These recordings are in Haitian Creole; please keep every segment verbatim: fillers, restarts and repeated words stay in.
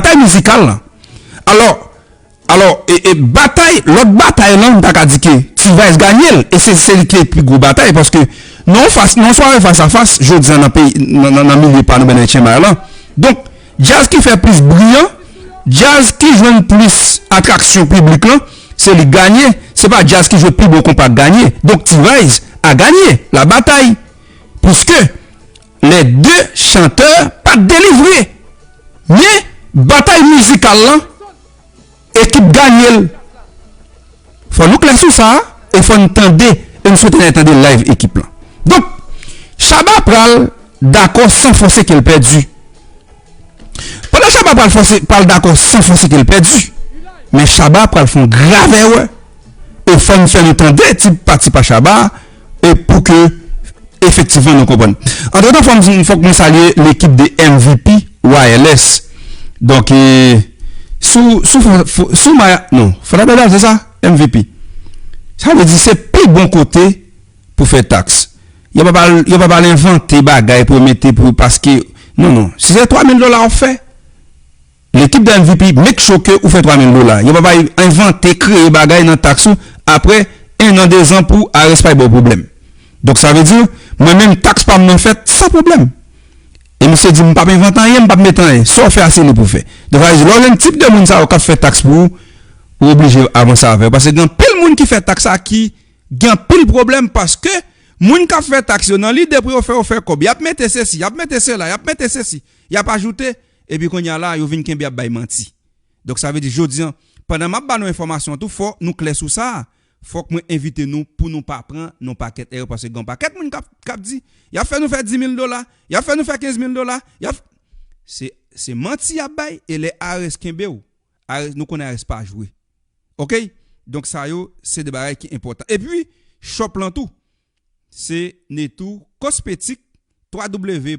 sektè mizikal lan. Alò, alò, e, e batay, lòt batay lan, m ta ka di ke T-Vice ganye l, e se, se li ki pi gwo batay, paske nan yon fas, nan yon sware fas a fas, jodi a nan peyi, nan, nan, nan milye pa nou, Benetchenmar lan. Donk, djaz ki fè plis bri an, djaz ki jwenn plis atraksyon piblik lan, se li ganye, se pa djaz ki jwe pi bon konpa k ganye. Donk, T-Vice a ganye la batay, puiske les deux chanteurs pa t delivre. Men, batay mizikal lan, ekip ganye l. Fò nou klè sou sa, e fò n tande, e m swete n al tande live ekip lan. Donk, Shabba pral dakò san fòse ke l pèdi. Pandan Shabba pral fòse, pral dakò san fòse ke l pèdi, men Shabba pral fè yon grav erè, e fò n fè nou tande ti pati pa Shabba, e pou ke efektivman nou konprann. Antretan, fò m, fòk mwen salye lekip de M V P Wireless. Donk, e, sou, sou, sou, sou Maya, non, Fondamentals, se sa? M V P. Sa vle di se pi bon kote pou fè taks. Yo pa pral, yo pa pral envante bagay pou yo mete pou, paske, non, non. Si se twa mil dola w fè, lekip de M V P make sure ke ou fè twa mil dola. Yo pa pral envante, kreye bagay nan taks ou, apre en an, de zan pou IRS pa ba w pwoblèm. Donk, sa vle di, mwen menm, taks pa m nan fèt san pwoblèm. E misye di, "M p ap envante anyen, m p ap mete anyen. Sa w fè a, se li pou fè." Donk, sa vle di, lè w jwenn tip de moun sa yo k ap fè taks pou ou, ou oblije avanse avè yo. Paske gen anpil moun ki fè taks sa ki gen anpil pwoblèm, paske moun k ap fè taks yo, nan lide pou yo fè yo fè kòb, y ap mete sesi, y ap mete sela, y ap mete sesi, y ap ajoute, epi kounye a la, yo vin kenbe ap bay manti. Donk, sa vle di, jodi a, pandan m ap ba nou enfòmasyon an tou, fò nou klè sou sa. Fòk mwen envite nou pou nou pa pran yon pakèt erè, paske gen yon pakèt moun k ap, k ap di, "Y ap fè nou fè dis mil dola, y ap fè nou fè kenz mil dola, y ap," se, se manti y ap bay, e lè IRS kenbe w, IRS, nou konnen IRS pa jwe. Oke? Donk, sa yo, se de bagay ki enpòtan. Epi, shop lan tou, se Netou Cosmétique, twa w w w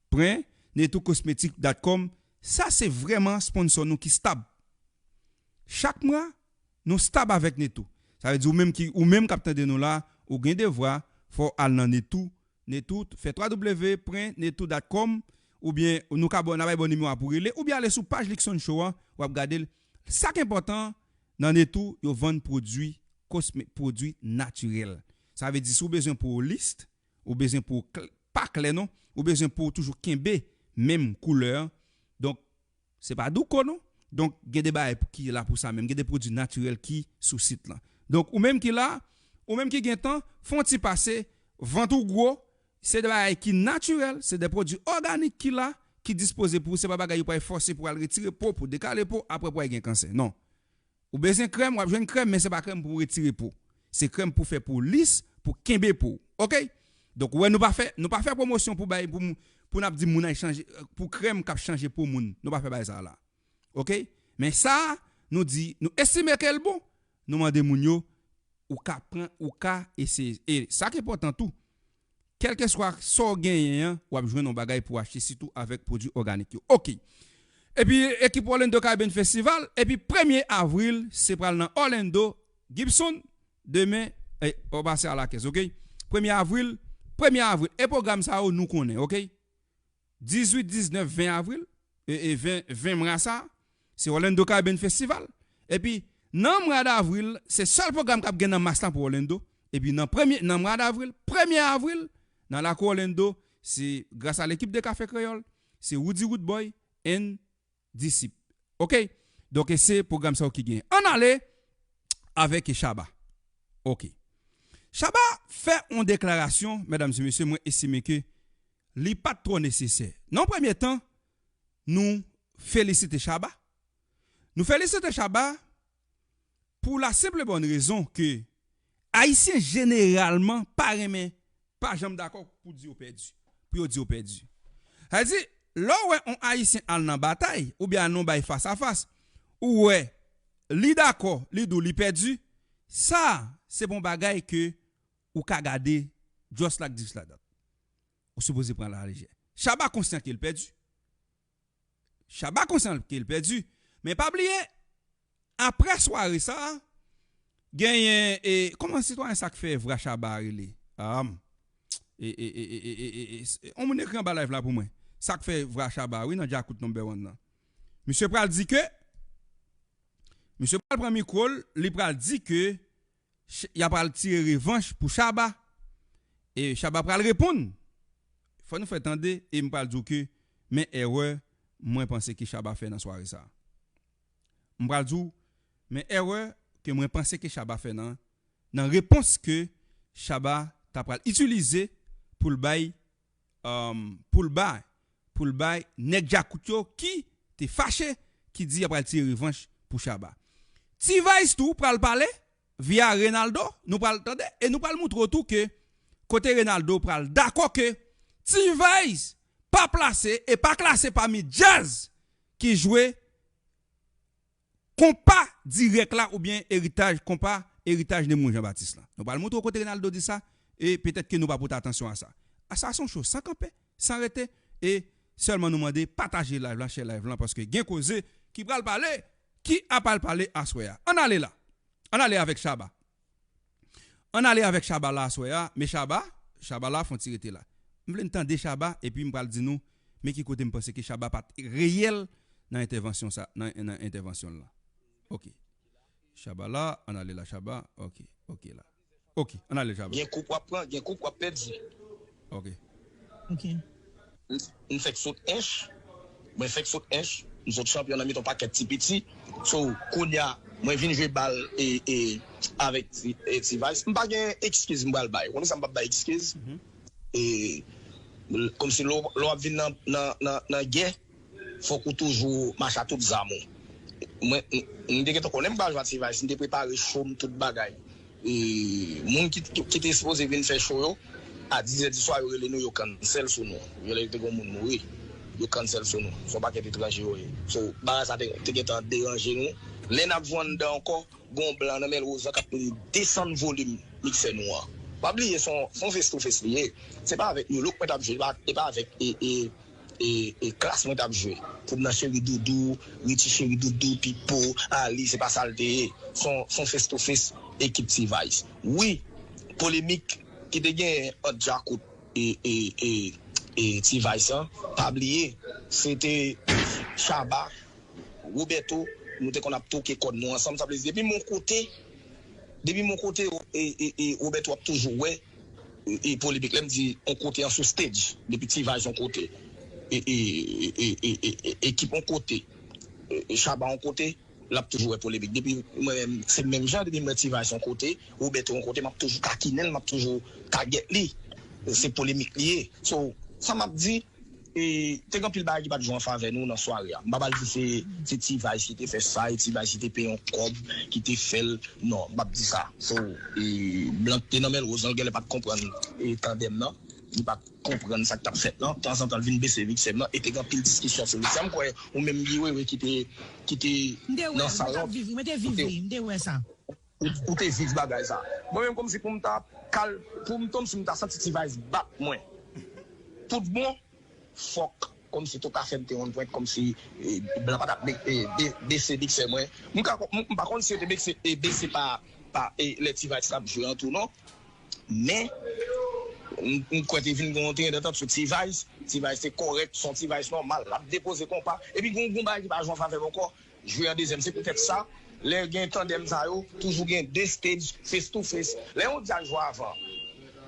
pwen netou cosmétique dot com. Sa se vrèman sponsor nou ki stab. Chak mwa, nou stab avèk Netou. Sa vle di ou menm ki, ou menm k ap tande nou la, ou gen devwa, fò w al nan Netou, Netou, fè twa w w w pwen netou dot com, oubyen nou ka ba w, n a bay ba w nimewo a pou rele, oubyen ale sou paj Luckson Show an, w ap gade l. Sa k enpòtan, nan Netou, yo vann pwodui kosme-, pwodui natirèl. Sa vle di, si w bezwen po w lis, ou bezwen po w kl-, pa klè non, ou bezwen po w toujou kenbe menm koulè an. Donk, se pa douko non. Donk, gen de bagay ki la pou sa menm, gen de pwodui natirèl ki sou sit lan. Donk, ou menm ki la, ou menm ki gen tan, fè yon ti pase, vant ou gwo, se de bagay ki natirèl, se de pwodui òganik ki la, ki dispoze pou ou, se pa bagay yo pral fòse pou al retire po, pou dekale po, apre pou al gen kansè. Non. Ou bezwen krèm, w ap jwenn krèm, men se pa krèm pou retire po. Se krèm pou fè po lis, pou kenbe po. Oke? Donk, ou wè, nou pa fè, nou pa fè pwomosyon pou bay, pou, pou n ap di moun al chanje, pou krèm k ap chanje po moun. Nou pa fè bagay sa la. Oke? Men sa, nou di, nou estime ke l bon, nou mande moun yo, ou ka pran, ou ka eseye. E sa k enpòtan tou, kèlkeswa sa w genyen an, w ap jwenn yon bagay pou w achte, sitou avèk pwodui òganik yo. Oke. Epi, ekip Orlando Caribbean Festival, epi premye avril, se pral nan Orlando, Gibson, demen, e, w ap pase a lakès, oke? Premye avril, premye avril. E pwogram sa yo, nou konnen, oke? Dizuit, diznèf, ven avril, e, e ven, ven mwa sa, se Orlando Caribbean Festival. Epi, nan mwa davril, se sèl pwogram k ap gen nan mas lan pou Orlando. Epi, nan premye, nan mwa davril, premye avril, nan lakou Orlando, se gras a lekip de Kafe Kreyòl, se Roody Roodboy and Disip. Oke? Donk, e se pwogram sa yo ki gen. Ann ale avèk Shabba. Oke. Shabba fè yon deklarasyon, medam e mesye, mwen estime ke li pa t twò nesesè. Nan yon premye tan, nou felisite Shabba. Nou felisite Shabba pou la senp e bòn rezon ke Ayisyen jeneralman pa renmen, pa janm dakò pou di yo pèdi, pou yo di yo pèdi. Sa vle di, lè w wè yon Ayisyen al nan batay, oubyen al nan bay fas a fas, ou wè li dakò, li di w li pèdi, sa, se pa yon bagay ke ou ka gade just like this, like that. Ou sipoze pran l alejè. Shabba konsyan ke l pèdi. Shabba konsyan ke l pèdi. Men pa bliye, apre sware sa, genyen, e, kòman sitwayen sa k fè vra Shabba a rele? Ah, e, e, e, e, e, e, e, s-, on moun ekri anba live la pou mwen. Sa k fè vra Shabba, wi, nan Djakout number one nan. Misye pral di ke, misye pral pran mikwo l, li pral di ke Ch- y a pral tire revanch pou Shabba. E Shabba pral reponn. Fò nou fè tande e m pral di w ke men erè mwen panse ke Shabba fè nan sware sa. M pral di w men erè ke mwen panse ke Shabba fè nan nan repons ke Shabba ta pral itilize pou l bay um, pou l bay pou l bay nèg Djakout yo ki te fache, ki di y ap pral tire revanch pou Shabba. T-Vice tou pral pale via Reynaldo, nou pral tande e nou pral moutre w tou ke kote Reynaldo pral dakò ke T-Vice pa plase e pa klase pami djaz ki jwe konpa dirèk la oubyen eritaj konpa eritaj Nemours Jean Baptiste la. Nou pral moutre w kote Reynaldo di sa e petèt ke nou pa pote atansyon a sa. A sa se yon cho san kanpe, san rete e sèlman nou mande pataje live la, share live la paske gen koze ki pral pale, ki ap al pale aswè a. Ann ale la. Ann ale avèk Shabba. Ann ale avèk Shabba la aswè a, men Shabba, Shabba la fon ti rete la. M vle n tande Shabba epi m pral di nou men ki kote m panse ke Shabba pa t reyèl nan entèvansyon sa, nan, nan entèvansyon l la. Ok. Shabba la, ann ale la Shabba. Ok, ok la. Ok, ann ale Shabba. Gen koup w ap pran, gen koup w ap pèdi. Ok. Ok. M, m fèk sot Ench. Mwen fèk sot Ench. M sot chanpyon nan mitan pakèt ti piti. So, kounye a, mwen vin jwe bal e, e, avèk ti, e, T-Vice. M pa gen ekskiz m pral bay. Ou konnen sa m p ap bay ekskiz. Mhm. E, l- kòmsi lè w lè w ap vin nan, nan, nan, nan gè, fòk ou toujou mache a tout zam ou. Mwen, m, m te gentan konnen m pral jwe a T-Vice, m te prepare cho m, tout bagay. E, moun ki, ki, ki te sipoze vin fè cho yo, a diz è di swa, yo rele nou, yo cancel sou nou. Yo lè te gen moun mouri, yo cancel sou nou. Se yon pakèt etranje yo ye. So, bagay sa te, te gentan deranje nou. Lè n ap jwe anndan ankò, gen yon blan nan Melrose lan k ap desann volim miksè nou an. Pa bliye, se yon, se yon face to face li ye. Se pa avèk New Look mwen t ap jwe, e pa, e pa avèk e, e, e, e klas mwen t ap jwe. Pou m nan Cheri Doudou, Richie Cheri Doudou, Pipo, Ali, se pa sa l te ye. Se yon, se yon face to face ekip T-Vice. Wi, polemik ki te genyen ant Djakout e, e, e, e T-Vice an, pa bliye, se te Shabba, Roberto, nou te konn ap toke kòd nou ansanm. Sa vle di, depi m yon kote, depi m yon kote, e, e, e Roberto ap toujou wè e, e polemik. Lè m di yon kote an sou stage, depi T-Vice yon kote, e, e, e, e, e, e, e, ekip yon kote, e, e Shabba yon kote, l ap toujou wè polemik. Depi mwen menm, se menm jan, depi m wè T-Vice yon kote, Roberto yon kote, m ap toujou takinen l, m ap toujou tagèt li. Se polemik li ye. So, sa m ap di, e, te gen anpil bagay ki pa t jwe an favè nou nan sware a. M pa pral di se, se T-Vice ki te fè sa, e T-Vice ki te peye yon kòb ki te fè l. Non, m p ap di sa. So, e, blan ki te nan Melrose lan, l genlè pa t konprann, e, tandèm nan. Li pa t konprann sa k t ap fèt lan. Tanzantan, l vin bese miksè m lan, e te gen anpil diskisyon sou miksè a. M kwè ou menm, Guy Wewe, ki te, ki te nan sal lan, ou te, ou, ou te viv bagay sa. Mwen menm, kòmsi pou m ta kal, pou m tonm si m ta santi T-Vice bat mwen. Tout bon, fòk kòmsi tout afè m te on point, kòmsi, e, blan pa t ap be- e, be- bese miksè mwen. M ka, m, m pa konn si yo te bese, e, bese pa, pa, e, lè T-Vice t ap jwe an tou non. Men, m, m kwè te vin gen yon teren dantant sou T-Vice. T-Vice te kòrèk, se yon T-Vice nòmal, l ap depoze konpa. Epi gen yon bagay ki pa jwe an favè m ankò. Jwe an dezyèm. Se poutèt sa, lè gen tandèm sa yo, toujou gen de stage, face to face. Lè yon djaz jwe avan,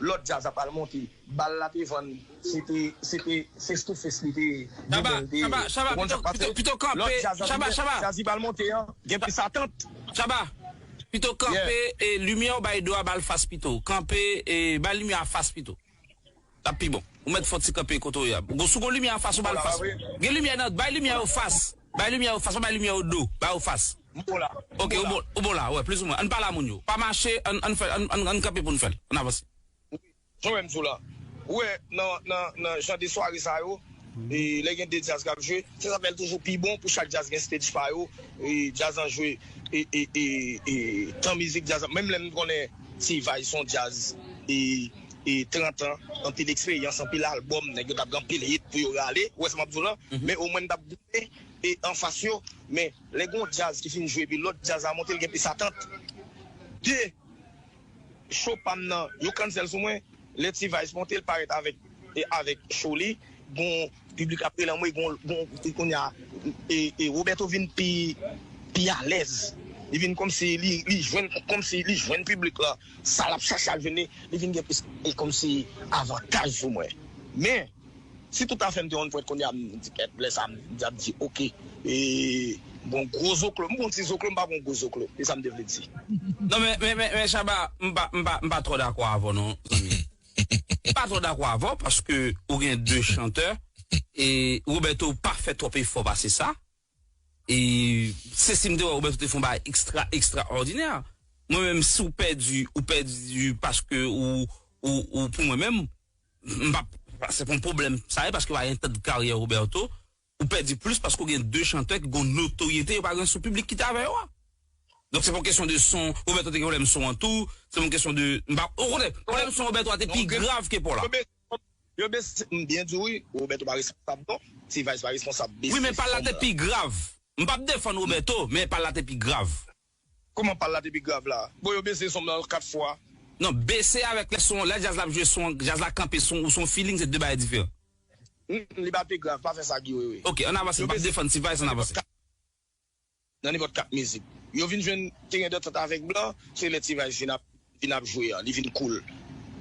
lòt djaz ap al monte, bal la te vann, se te, se te face to face li te ye. Chaba, Chaba, Chaba, pito, pito, pito kanpe, Chaba, Chaba. Djaz li pral monte an, gen plis atant. Chaba, pito kanpe, e, limyè w bay do a, ba l fas pito. Kanpe, e, bay limyè a fas pito. L ap pi bon. Ou mèt fè yon ti kanpe kote w ye a. Bon, si w gon limyè anfas ou ba l fas. Gen limyè nan, bay limyè yo fas. Bay limyè yo fas, pa bay limyè yo do. Ba yo fas. M bon la. Ok, ou bon, ou bon la, wè, plizoumwen. Ann pale a moun yo. Pa mache, ann, ann fè, ann, ann, ann kanpe pou n fè l. Ann avanse. Jan w wè m di w la. Ou wè, nan, nan, nan jan de sware sa yo, e, lè gen de djaz k ap jwe, se sa fè l toujou pi bon pou chak djaz gen stage pa yo, e, djaz lan jwe, e, e, e, e, tan mizik djaz lan. Menm lè m konnen T-Vice se yon djaz, e, e, trant an, anpil eksperyans, anpil albòm, nèg yo t ap gen anpil hit pou yo rale, ou wè sa m ap di w lan, men omwen m t ap goumen, e, anfas yo, men lè gen yon djaz ki fin jwe epi lòt djaz la monte, l gen plis atant. De, cho pa m nan, yo cancel sou mwen, lè T-Vice monte, l parèt avèk, e, avèk cho li, gon, Piblik ap rele anmwe, gon, gon, kounye a, e, e Roberto vin pi, pi alèz. Li vin kòmsi li, li jwenn, kòmsi li jwenn piblik la. Sa l ap chache al jwenn li, li vin gen plis, e kòmsi avantaj sou mwen. Men, si tout afè m te yon pwent kounye a, m di kèt, lè sa m di, ap di, oke, e, bon, gwo zoklo, m bon ti zoklo, m pa bon gwo zoklo. Se sa m te vle di. Non, men, men, men, men Shabba, m pa, m pa, m pa twò dakò avè w, non, zanmi. M pa twò dakò avè w, paske ou gen de chantè, e Roberto pa fè twòp efò pase sa. E se si m te wè Roberto te fè yon bagay ekstra, ekstraòdinè. Mwen menm, si w pèdi, ou pèdi paske ou, ou, ou pou mwen menm, m pa, se pa yon pwoblèm sa ye, paske w pa gen tan de karyè Roberto, ou pèdi plis paske w gen de chantè ki gen notoryete yo pa gen sou piblik ki te avè yo a. Donk se pa yon kesyon de son, Roberto te gen pwoblèm son an tou, se pa yon kesyon de, m pa, okontrè, pwoblèm son Roberto a te pi grav ke pa w la. Yo bese, m byen di w wi, Roberto pa responsab non. T-Vice pa responsab bese. Wi, men pa l la te pi grav. M p ap defann Roberto, men pa l la te pi grav. Kòman pa l la te pi grav la? Bon, yo bese son m nan kat fwa. Non, bese avèk lè son, lè djaz la ap jwe son, djaz la kanpe son, ou son feeling, se de bagay diferan. Li pa pi grav, pa fè sa Guy Wewe. Ok, ann avanse, m p ap defann T-Vice, ann avanse. Nan nenpòt kat mizik. Yo vin jwenn teren dantant avèk blan, se lè T-Vice vin ap vin ap jwe an, li vin cool.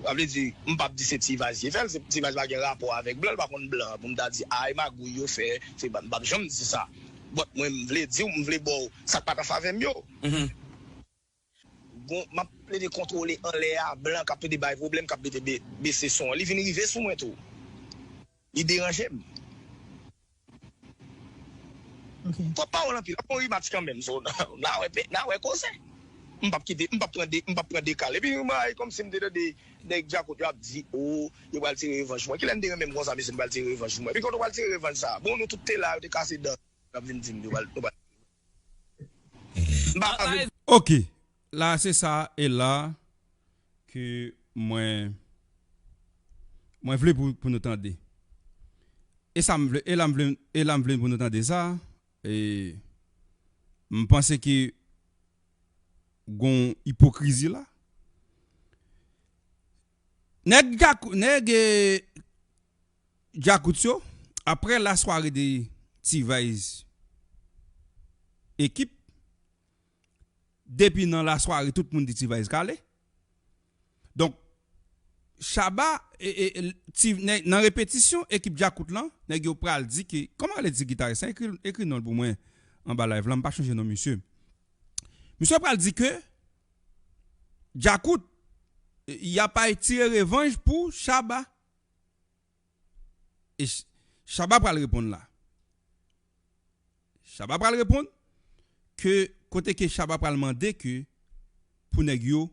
Sa vle di, m p ap di se T-Vice ki fè l, se T-Vice pa gen rapò avèk blan, l pa konn blan an pou m ta di, a, e magouy yo fè, se, m p ap janm di sa. But mwen, m vle di w, m vle ba w sa k pa t an favè m yo. Bon, m ap plede kontwole anlè a, blan k ap plede bay pwoblèm, k ap plede be- bese son an. Li vin rive sou mwen tou. Li deranje m. Twòp pawòl anpil. Ap gon rematch kanmenm, so, n a wè pe- n a wè koze. M p ap kite, m p ap pran de, m p ap pran dekal. Epi, m rayi kòmsi m te tande nèg Djakout yo ap di, o, yo pral tire revanch pou mwen. Kilè m te renmen m konsa, mesye, m pral tire revanch pou mwen. Epi, kote w pral tire revanch sa? Bon, nou tout te la, yo te kase dan. N ap vin di m, yo pral, nou pral. M pa vle. Ok. La, se sa e la ke mwen, mwen vle pou, pou nou tande. E sa m vle, e la m vle, e la m vle pou nou tande sa. E m panse ke gon ipokrizi la. Nèg Djakou, nèg eh, Djakout yo, apre lasware de T-Vice ekip, depi nan lasware tout moun di T-Vice kale. Donk, Shabba, e, e, e, ti, nan, nan repetisyon ekip Djakout lan, nèg yo pral di ke, kòman rele ti gitaris lan? Ekri, ekri non l pou mwen anba live lan, m pa chonje non misye. Misye pral di ke Djakout, y a pa tire revanj pou Shabba. E Shabba pral reponn la. Shabba pral reponn ke kote ke Shabba pral mande ke pou nèg yo,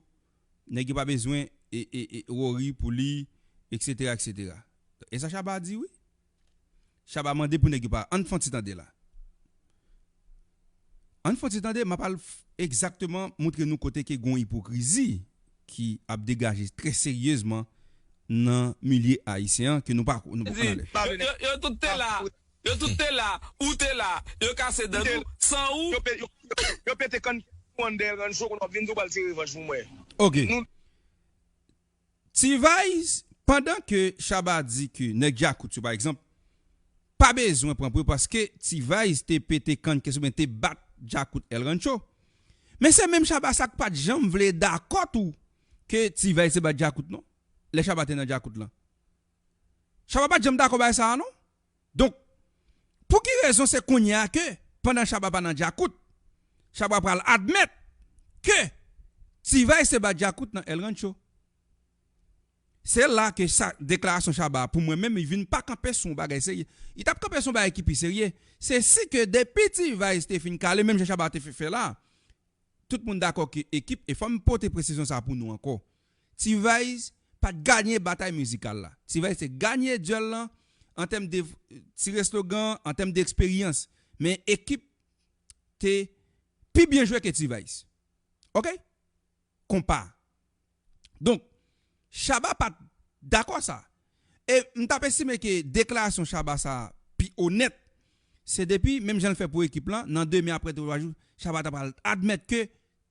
nèg yo pa bezwen e, e, e Rory pou li, et cetera, et cetera. E sa Shabba di wi. Shabba mande pou nèg yo pa. Ann fè yon ti tande la. Ann fè yon ti tande, m ap al egzakteman montre nou kote ke gon ipokrizi ki ap degaje trè seryezman nan milye ayisyen an ke nou pa nou pa konn anlè. Yo, yo, yo tout te la, yo tout te la, ou te la, yo kase dan nou, san ou. Yo, pe, yo, yo, yo pete kann pou Andel Rancho kounye w ap vin di w pral tire revanch pou mwen. Ok. Nou, T-Vice, pandan ke Shabba di ke nèg Djakout yo, pa egzanp, pa bezwen pran pou yo paske T-Vice te pete kann kès oubyen te bat Djakout El Rancho. Men se menm Shabba sa k pa t janm vle dakò tou ke T-Vice te bat Djakout non, lè Shabba te nan Djakout lan. Shabba pa t janm dakò bay sa a non. Donk, pou ki rezon se kounye a ke, pandan Shabba pa nan Djakout, Shabba pral admèt ke T-Vice te bat Djakout nan El Rancho? Se la ke sa, deklarasyon Shabba, pou mwen menm, li vin pa kanpe sou yon bagay serye. Li t ap kanpe sou yon bagay ki pi serye. Se si ke depi T-Vice te fin kale, menm jan Shabba te fè, fè la, tout moun dakò ke ekip, e fò m pote presizyon sa pou nou ankò. T-Vice pa t ganye batay mizikal la. T-Vice te ganye dyèl lan an tèm de tire slogan, an tèm de eksperyans. Men ekip te pi byen jwe ke T-Vice. Ok? Konpa. Donk, Shabba pa t dakò sa. E m t ap estime ke deklarasyon Shabba sa pi onèt, se depi, menm jan l fè pou ekip lan, nan demen apre twa jou, Shabba ta pral admèt ke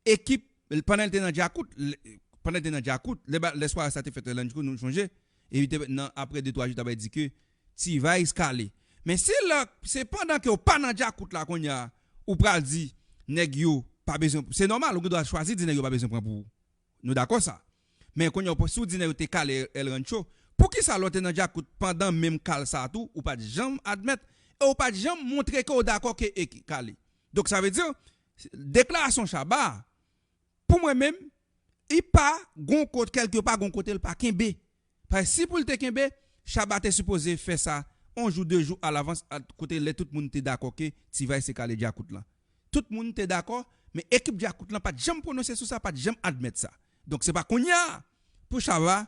ekip, pandan l te nan Djakout, pandan l te nan Djakout, lè, lè sware sa te fèt nan Landjkou, nou chonje, e li te, nan, apre de twa jou, ta bay di ke T-Vice kale. Men si lè, se pandan ke w pa nan djakout la kounye a, ou pral di nèg yo pa bezwen, se nòmal, ou gen dwa chwazi di nèg yo pa bezwen pran pou ou. Nou dakò sa. Men kounye a, si w di nèg yo te kale El Rancho, poukisa lè w te nan djakout pandan menm kal sa a tou, ou pa t janm admèt, e ou pa t janm montre ke w dakò ke e kale? Donk, sa vle di, deklarasyon Shabba, pou mwen menm, li pa gon kote, kèlke pa gon kote l pa kenbe. Paske si pou l te kenbe, Shabba te sipoze fè sa yon jou, de jou alavans, a kote lè tout moun te dakò ke T-Vice te kale djakout lan. Tout moun te dakò, men ekip djakout lan pa t janm pwononse sou sa, pa t janm admèt sa. Donk, se pa kounye a pou Shabba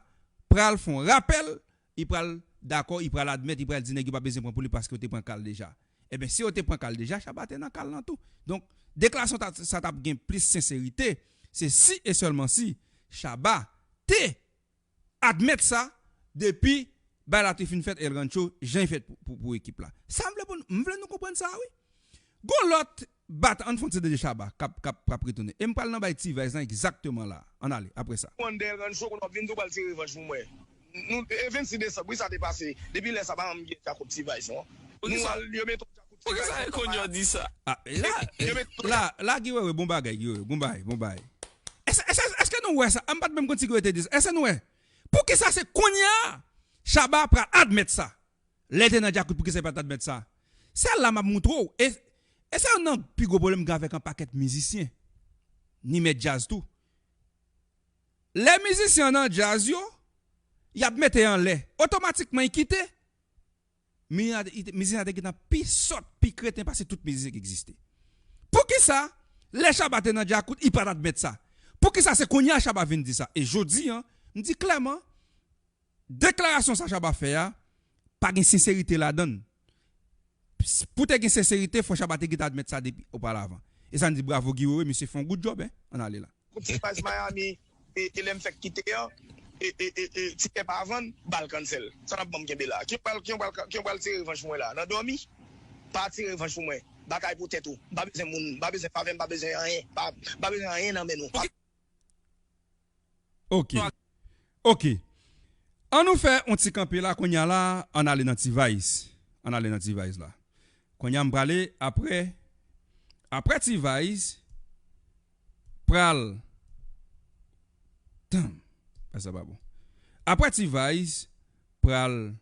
pral fè yon rapèl, li pral dakò, li pral admèt, li pral di nèg yo pa bezwen pran pou li paske yo te pran kal deja. Ebyen, si yo te pran kal deja, Shabba te nan kal lan tou. Donk, deklarasyon ta, sa t ap gen plis senserite, se si e sèlman si Shabba te admèt sa depi bay la te fin fèt, El Rancho, jan l fèt pou, pou, pou ekip la. Sa m vle pou nou, m vle nou konprann sa, wi. Gon lòt bat, ann fè yon ti tande Shabba, k ap, k ap, k ap retounen. E m pral nan bay T-Vice lan egzakteman la. Ann ale, apre sa. Ou anndan El Rancho, kounye w ap vin di w pral tire revanj pou mwen. Nou, e vennsis desanm, wi, sa te pase. Depi lè sa, pa janm gen djakout T-Vice, non. Nou al, yo mete yon djakout T-Vice. Poukisa e kounye a w di sa? Ah, la, la, la, Guy Wewe, bon bagay, Guy Wewe, bon bagay, bon bagay. Èske, èske, èske nou wè sa? M pa t menm konn si Guy Wewe te di sa. Èske nou wè? Poukisa se kounye a Shabba pral admèt sa? Lè te nan djakout, poukisa li pa t admèt sa? Se la m ap montre w. E, e se youn nan pi gwo pwoblèm m gen avèk yon pakèt mizisyen, ni mèt djaz tou. Lè mizisyen an nan djaz yo, y ap mete anlè. Otomatikman, li kite. Mizisyen an te gentan pi sòt, pi kreten pase tout mizisyen ki egziste. Poukisa, lè Shabba te nan djakout, li pa t admèt sa? Poukisa se kounye a Shabba vin di sa? E jodi a, m di klèman, deklarasyon sa Shabba fè a, pa gen senserite ladan l. Pou te gen senserite, fò Shabba te gentan admèt sa depi oparavan. E sa n di bravo Guy Wewe, misye fè yon good job, en. Ann ale la. Kout T-Vice Miami, e, e lè m fèk kite an, e, e, e, e, tikè pa vann, bal cancel. Sa n ap ban m kenbe la? Ki pral, ki pral, ki pral tire revanj pou mwen la? Nan dòmi? Pa tire revanj pou mwen. Batay pou tèt ou. M pa bezwen moun, m pa bezwen favè, m pa bezwen anyen. Pa, m pa bezwen anyen nan men nou. Ok. Ok. An nou fè yon ti kanpe la, kounye a la, ann ale nan T-Vice. Ann ale nan T-Vice la. Kounye a m prale apre, apre T-Vice pral, tann, sa pa bon. Apre T-Vice pral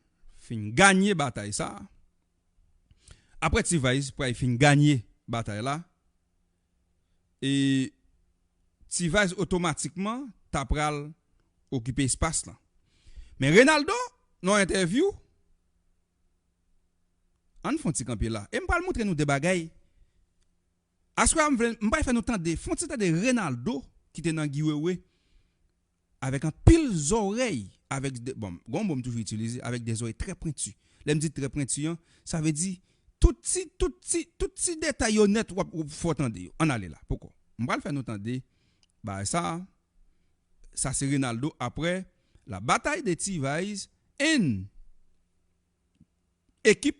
fin ganye batay sa. Apre T-Vice pral fin ganye batay la. E T-Vice otomatikman ta pral okipe espas lan. Men Reynaldo, nan yon entèvyou, ann fè yon ti kanpe la. E m pral montre nou de bagay. Aswè a, m vle, m pral fè nou tande, fè yon ti tande Reynaldo ki te nan Guy Wewe avèk anpil zòrèy, avèk de, bon, gon mo m toujou itilize, avèk de zòrèy trè pwenti. Lè m di trè pwenti an, sa vle di tout ti, tout ti, tout ti detay yo nèt w ap, w ap fè w tande yo. Ann ale la, poko. M pral fè nou tande bagay sa. Sa se Reynaldo apre la bataille de T-Vice and ekip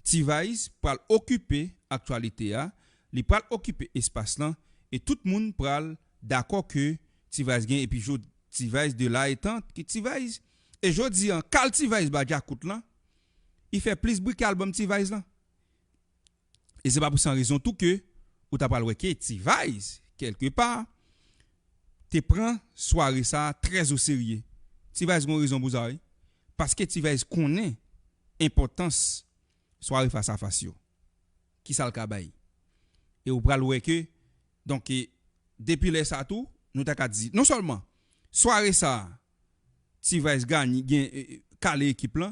T-Vice pral okipe aktyalite a, li pral okipe espas lan, e tout moun pral dakò ke T-Vice gen, epi jodi T-Vice de la etan ke T-Vice, e jodi an, kal T-Vice ba djakout lan, li fè plis bri ke albòm T-Vice lan. E se pa pou san rezon tou ke ou ta pral wè ke T-Vice, kèlke pa, te pran sware sa a trè o serye. T-Vice gon rezon pou sa, wi. Paske T-Vice konnen enpòtans sware fas a fas yo. Kisa l ka bay? E ou pral wè ke, donk, e, depi lè sa tou, nou ta ka di, non sèlman sware sa a, T-Vice gany-, gen, e, e, kale ekip lan,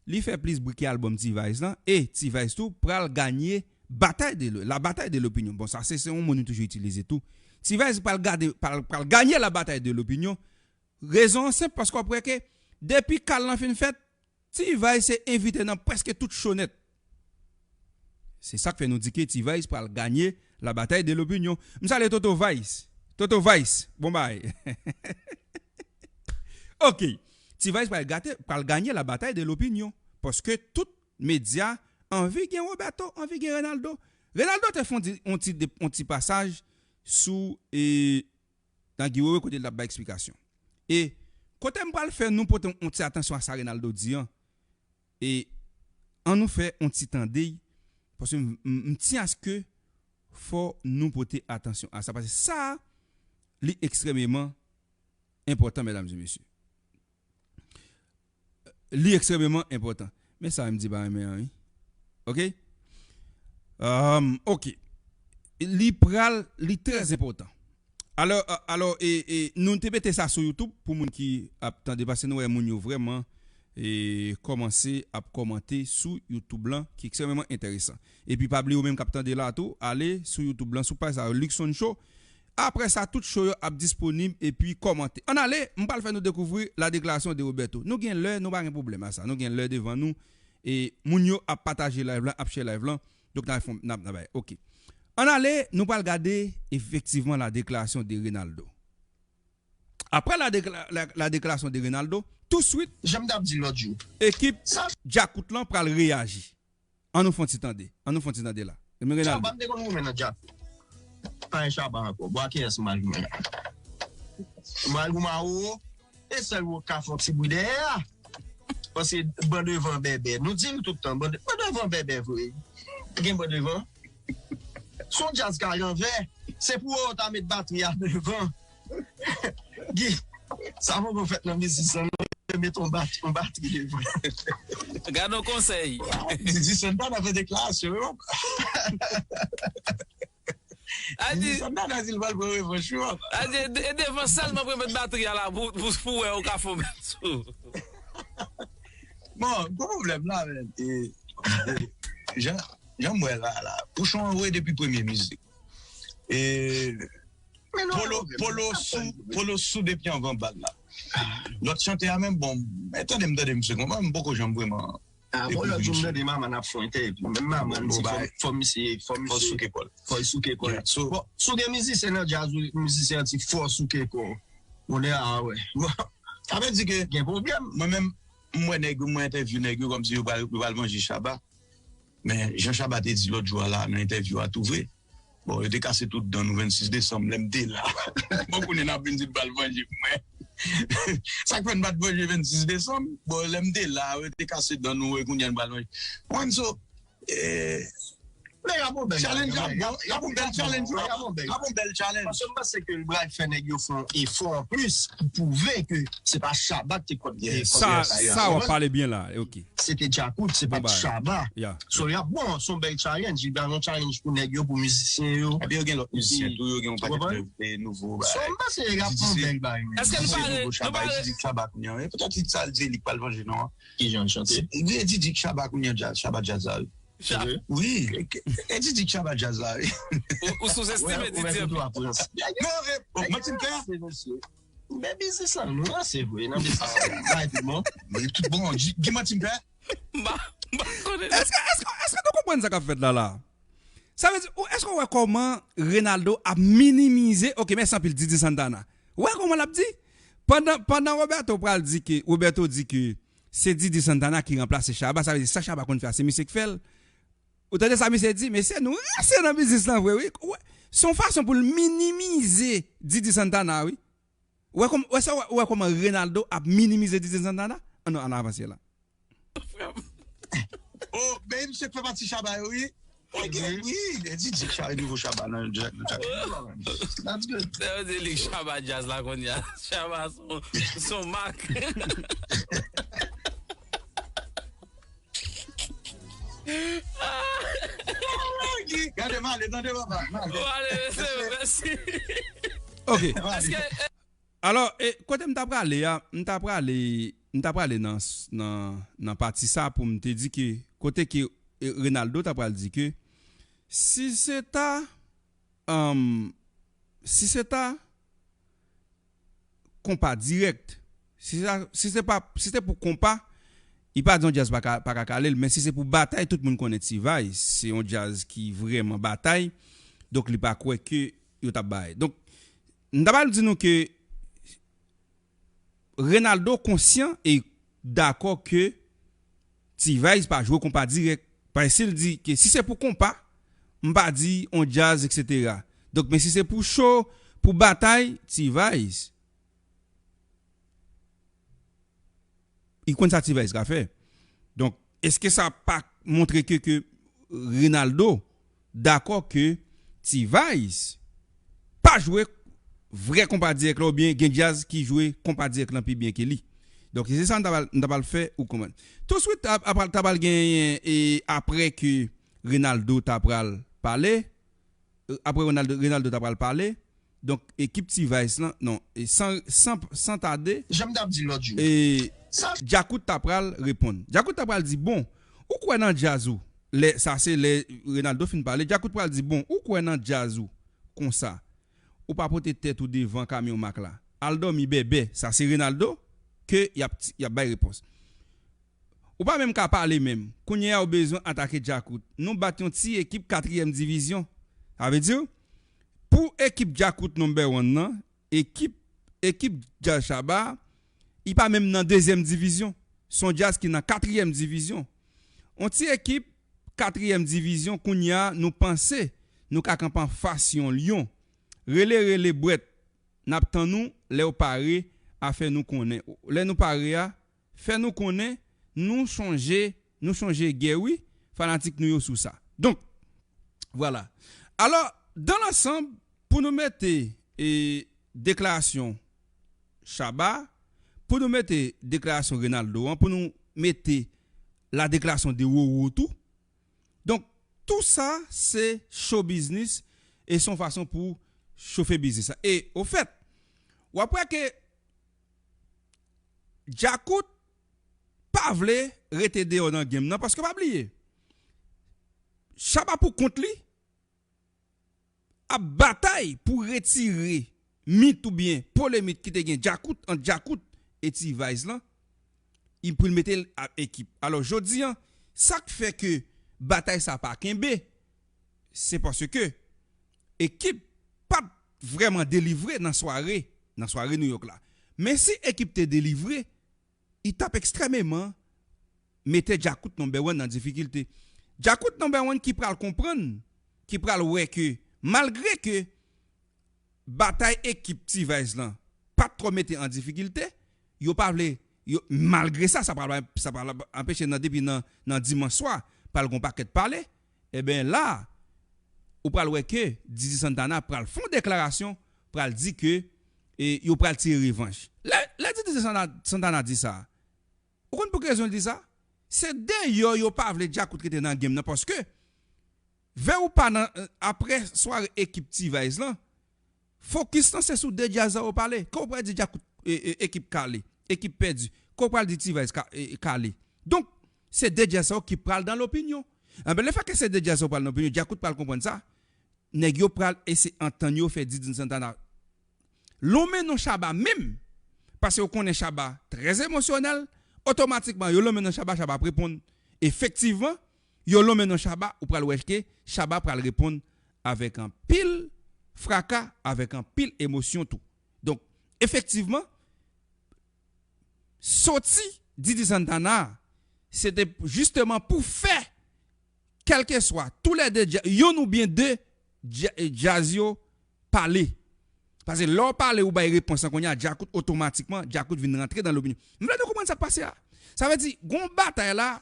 li fè plis bri ke albòm T-Vice lan, e T-Vice tou pral ganye batay de lo-, la batay de lopinyon. Bon, sa se, se yon mo nou toujou itilize tou. T-Vice pral gade, pral, pral ganye la batay de lopinyon. Rezon an senp, paske w ap wè ke depi kal lan fin fèt, T-Vice se envite nan prèske tout show nèt. Se sa k fè nou di ke T-Vice pral ganye la batay de lopinyon. M salye Toto Vice. Toto Vice, bon bagay. Ok. T-Vice pral gate, pral ganye la batay de lopinyon. Paske tout medya anvi gen Roberto, anvi gen Reynaldo. Reynaldo te fè yon ti, yon ti de-, yon ti pasaj sou, e, nan Guy Wewe kote l t ap bay eksplikasyon. E kote m pral fè nou pote yon ti atansyon a sa Reynaldo di an. E An nou fè yon ti tande, paske m, m, m tyen aske fò nou pote atansyon a sa, paske sa, li ekstrèmeman enpòtan, medam e mesye. Li ekstrèmeman enpòtan. Men sa m di pa renmen an, wi. Oke? Um, oke. Li pral, li trè enpòtan. Alò, a- alò e, e, nou te mete sa sou YouTube pou moun ki ap tande, paske nou wè moun yo vrèman e, kòmanse ap kòmante sou YouTube lan, ki ekstrèmeman enteresan. Epi pa bliye ou menm k ap tande la tou, ale sou YouTube lan, sou paj sa yo, Luckson Show. Apre sa, tout show yo ap disponib epi kòmante. Ann ale, m pral fè nou dekouvri la déclaration de Roberto. Nou gen lè, nou pa gen pwoblèm a sa. Nou gen lè devan nou. E moun yo ap pataje live lan, ap share live lan. Donk, n ap fè, n ap, n ap bay. Oke. Ann ale, nou pral gade efektivman la déclaration de Renaldo. Apre la, décla- la, la déclaration de Renaldo, touswit, Jan m t ap di lòt jou. Ekip Sa Djakout lan pral reyaji. An nou fè yon ti tande. An nou fè yon ti tande la. Men Renaldo. Shabba m te konn goumen nan djaz. Pa gen Shabba ankò. Bwa kiyès m al goumen la? M al goumen a Roro. E sèl Roro k ka fè yon ti bri dèyè a. Paske ban devan bèbè. Nou di l tout tan, ban, de, ban devan bèbè vre. Gen ban devan. Se yon djaz k al anvè. Se pou Roro ta met batri a devan. Gi, sa poko fèt nan mizik sa non, yo met yon bat, yon batri devan. Gad yon konsèy. Didi Santana fè deklarasyon yo. A di, Didi Santana di l pral pran revanch yo. A di, e devan sèlman pou yo met batri a la pou, pou, pou wè ou ka fè yon bèl sou. Bon, gwo pwoblèm la, men. E, e, jan, jan m wè la, la. Pouchon anvoye depi premye mizik. E, Polo, Polo sou, Polo sou depi anvan bal la. Lòt chantè a menm, bon, men tande m, tande m, se konman, m poko janm vrèman. Ah, bon, lòt jou m tande Mama n ap fè yon entèvyou. Menm Mama n di fò, fò misye, fò misye souke kò l. Fò l souke kò l. Bon, si w gen mizisyen nan djaz ou mizisyen an di fò souke kò w. Kounye a, ah, wè. Bon, sa vle di ke gen pwoblèm. Mwen menm, m wè nèg yo, mwen entèvyou nèg yo kòmsi yo pral, yo pral vanje Shabba. Men jan Shabba te di lòt jou a la nan entèvyou a tou vre. Bon, yo te kase tout dan nou vennsis desanm, lè m te la. Bon, kounye a n ap vin di n pral vanje mwen. Sa k fè n pa t vanje vennsis desanm? Bon, lè m te la, yo te kase dan nou, e kounye a n pral vanje. Konprann? So, eh, men y ap yon bèl challenge, y ap, y ap yon bèl challenge, y ap yon bèl challenge. Paske m panse ke l pral fè nèg yo fè yon efò anplis pou pwouve ke se pa Shabba ki te kont, eh, sa, sa w ap pale byen la, ok. Se te Djakout, se pa t Shabba. So, y ap bon, se yon bèl challenge. Li ba yon challenge pou nèg yo, pou mizisyen yo. Epi yo gen lòt mizisyen tou, yo gen yon pakèt de, de nouvo bagay. So, m panse y ap yon bèl bagay. Èske nou pare, nou pare? Didi Shabba kounye a, wi. Petèt se sa l di, li k pral vanje non an. Ki jan l chante? Li di Didi Shabba kounye a, djaz, Shabba djaz la, wi. Wi, e Didi Shabba djaz la, wi. Ou, ou souzestime Didi anpil. Non, e, bon, manti m fè? Men biznis lan nou ranse vre nan biznis lan. Bay tout bon. Men tout bon, di, di manti m fè? M pa, m pa konnen. Èske, èske, èske nou konprann sa k ap fèt la, la? Sa vle di, ou, èske w wè kòman Renaldo ap minimize, ok, mèsi anpil, Didi Santana. Ou wè kòman l ap di? Pandan, pandan Roberto pral di ke, Roberto di ke se Didi Santana ki ranplase Shabba, sa vle di sa Shabba konn fè a, se misye k fè l. Ou tande sa misye di? Mesye, nou ranse nan biznis lan vre, wi. Ou wè, se yon fason pou l minimize Didi Santana, wi. Ou wè kòm-, ou wè sa, ou wè kòman Renaldo ap minimize Didi Santana? An nou, an avanse la. Oh, men misye k fè pati Shabba yo, wi. Wi, Didi Shabba, nouvo Shabba nan Jack. That's good. Sa yo di li Shabba djaz la kounye a. Shabba son, son mak. Gade, m ale, tande papa, m ale. Ou ale, mesye, mèsi. Ok. Èske, alò, e, kote m ta prale a, m ta prale, m ta prale nan, nan, nan pati sa pou m te di ke, kote ke, e, Renaldo ta pral di ke, si se ta, um, si se ta, konpa dirèk. Si sa, si se pa, si se pou konpa, li pa di yon djaz pa ka, pa ka kale l, men si se pou batay, tout moun konnen T-Vice se yon djaz ki vrèman batay. Donk, li pa kwè ke yo t ap bay. Donk, m ta pral di nou ke Renaldo konsyan e dakò ke T-Vice pa jwe konpa dirèk. Paske si l di ke si se pou konpa, m pa di on djaz, etsetera. Donk, men si se pou cho, pou batay, T-Vice, li konn sa T-Vice ka fè. Donk, Èske sa pa montre ke, ke Renaldo dakò ke T-Vice pa jwe vrè konpa dirèk la oubyen gen djaz ki jwe konpa dirèk lan pi byen ke li? Donk, se sa m ta pral, m ta pral fè ou konprann. Touswit, ap, ap, ta pral genyen, e, apre ke Renaldo ta pral pale, e, apre Renaldo, Renaldo ta pral pale, donk, ekip T-Vice lan, non, e san, san, san tade, Jan m t ap di lòt jou. E Sa Djakout ta pral reponn. Djakout ta pral di, bon, ou kwè nan djaz ou? Lè, sa se lè Renaldo fin pale, Djakout pral di, bon, ou kwè nan djaz ou konsa? Ou pa pote tèt ou devan kamyon mak la. Al dòmi bèbè. Sa se Renaldo ke y ap, y ap bay repons. Ou pa menm ka pale menm. Kounye a ou bezwen atake Djakout. Nou bat yon ti ekip katriyèm divizyon. Sa vle di, pou ekip Djakout number one nan, ekip, ekip djaz Shabba, li pa menm nan dezyèm divizyon. Se yon djaz ki nan katriyèm divizyon. Yon ti ekip katriyèm divizyon, kounye a, nou panse nou ka kanpe anfas yon lyon. Rele, rele, bwèt, n ap tann ou lè w pare a fè nou konnen. Lè nou pare a, fè nou konnen, nou chonje, nou chonje gè wi, fanatik nou yo sou sa. Donk, vwala. Alò, dan lansanm, pou nou mete, e, deklarasyon Shabba, pou nou mete deklarasyon Renaldo an, pou nou mete la déclaration de Roro tou. Donk, tou sa se show business e se yon fason pou chofe biznis la. E, ofèt, w ap wè ke Djakout pa vle rete deyò nan game nan, paske pa bliye, Shabba pou kont li ap batay pou retire mit oubyen polemik ki te gen Djakout, ant Djakout e T-Vice lan, li pou l mete l ak ekip. Alò, jodi an, sa k fè ke batay sa pa kenbe, se paske ekip pa t vrèman delivre nan sware, nan sware New York la. Men si ekip te delivre, li t ap ekstrèmeman mete Djakout number one nan difikilte. Djakout number one ki pral konprann, ki pral wè ke malgre ke batay ekip T-Vice lan pa t twò mete an difikilte, yo pa vle, yo, malgre sa, sa pral, sa pral anpeche nan depi nan, nan dimanch swa, pral gon pakèt pale, ebyen la, ou pral wè ke Didi Santana pral fè yon deklarasyon, pral di ke, e, yo pral tire revanch. Lè, lè Didi Santana, Santana di sa, ou konn pou ki rezon l di sa? Se deyò yo pa vle Djakout rete nan game nan, paske vle ou pa nan, apre sware ekip T-Vice lan, fokis lan se sou de djaz sa yo pale. Kan ou pral di Djakout, e, e, ekip kale, ekip pèdi, kan ou pral di T-Vice ka, e, e, kale. Donk, se de djaz sa yo ki pral dan lopinyon. Anben, lefètke se de djaz sa yo pral dan lopinyon, Djakout pral konprann sa. Nèg yo pral eseye antann yo fè Didine Santana lonmen non Shabba menm, paske yo konnen Shabba trè emosyonèl, otomatikman yo lonmen non Shabba, Shabba ap reponn. Efektivman, yo lonmen non Shabba, ou pral wè ke Shabba pral reponn avèk anpil fraka, avèk anpil emosyon tou. Donk, efektivman, soti Didi Santana, se te jisteman pou fè kèlkeswa, toulède dja-, youn oubyen de dja-, djaz yo pale. Paske lè w pale, ou bay repons lan kounye a, Djakout otomatikman, Djakout vin rantre dan lopinyon. M vle nou konprann sa k pase a. Sa vle di, gon batay la,